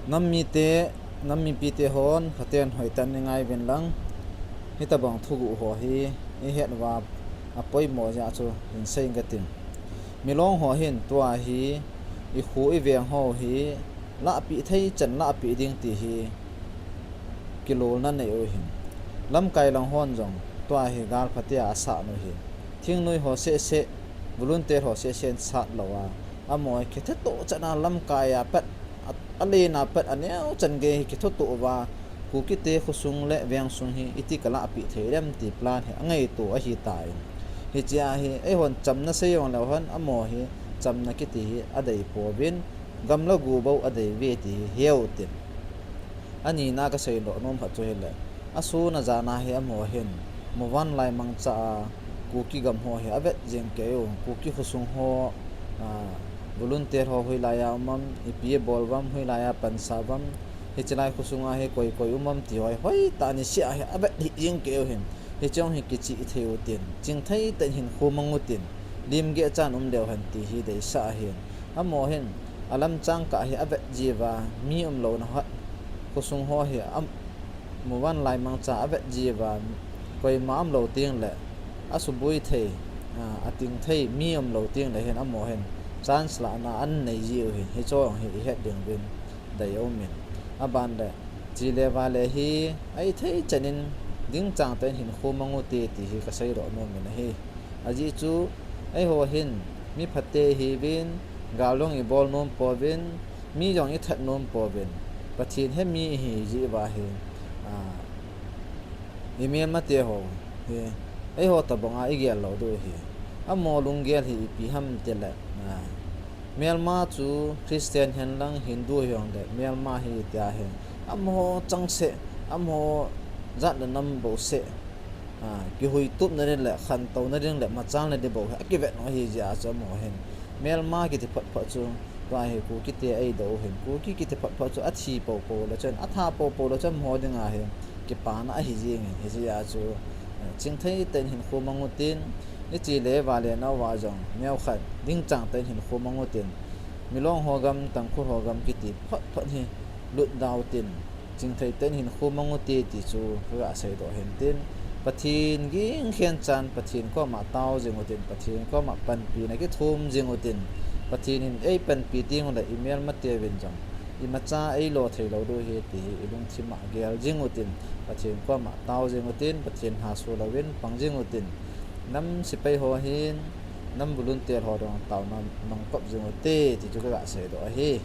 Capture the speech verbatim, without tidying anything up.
Nam mite, nam mipite hon phaten hoitah in nei ngai uvin lang, hitobang thuguh ho hi ihet uva apoimo jeh a chu hin sei inge kating. Milong ho hin tua hi ikho iveng ho hi lahpeh thei chan lahpeh ding ti hi kilolna nei u ahin. Lamkai lang hon jong tua hi gal phatea asat u ahi. Thingnoi ho sehseh, volunteer ho sehseh in sat lou a, amaho hi kithutoh chan a lamkai a pat, a, alen a pat aneo chan gei hi kithutoh uva, Kukite khosung le vengsung hi iti kalahpeh thei dem ti plan hi angaito ahitan. Hichea hi eihon chamna sei jongleu hen amaho hi chamna kiti hi adeipouvin, gam le go bou adei uve ti hi heu tin. Anina kaseidoh nom khat chu hile, asun ajan a hi amaho hin muvanlai mangcha a Kuki gam ho hi avet jeng kei u, Kuki khosung ho, volunteer ho hoilai a um am, ipi abol uvam, hoilai a pansa uvam, hiche lai khosunga hi koi koi um am ti ho hi hoitah in niseh a hi avet hih jeng kei u ahin. Hiche jong hi kichih thei u tin, chingthei tah in hinkho mang u tin, limgeh chan umleu hen ti hi deisah ahin. Amaho hin alamchang kah hi avet jiuva, mi umlouna khat, khosung ho hi muvanlai mangcha avet jiuva, koima umlou tengle asuboi thei, ating thei mi umlou tengle hin amaho hin chance lahna anei jiu ahin, hiche jong hi ihet ding uvin dei aumin. Aban le, chele vale hi ahithei chan in dingchang tah in hinkho mang u hite ti hi kaseidoh nom in ahi. Ajeh chu eiho hin mi phate ihiuvin, gal jong ibol nom pouvin, mi jong ithat nom pouvin, Pathen he mi ihi jeh uva hi, imelmate ho hi eiho tobanga igel lou diu ahi. Amaho lunggel hi ipi ham tile, melma chu Christian hen lang Hindu hijongle melma hi tia hi amaho changseh, amaho jat le nam bouseh, kihuitupna ding le khantouna ding le machalna ding bou hi akivet u ahi jeh a chu amaho hin melma kiti photphot chu, tua hi Kukite eidou u ahin, Kuki kiti photphot chu athi poupou le chun, atha poupou le chun amaho dinga hi kipana ahi jengin, hijeh a chu chingthei tah in hinkho mang u tin, ichele vale nauva jong neokhat dingchang tah in hinkho mang u tin, Milong ho gam, Tangkhul ho gam kiti photphot hi lutda u tin, chingthei tah in hinkho mang u hite ti chu kaga seidoh ahin tin, Pathen ging khen chan Pathen koma tao jing u tin, Pathen koma panpina kithum jing u tin, Pathen in eipanpi tengule imelmateuvin jong imacha eilo theilou diu ahi ti hi ilungthima gel jing u tin, Pathen koma tao jing u tin, Pathen haso louvin pang jing u tin, nam sepai ho hin, nam volunteer ho jong taona mangkop jing u hite ti chu kaga seidoh ahi.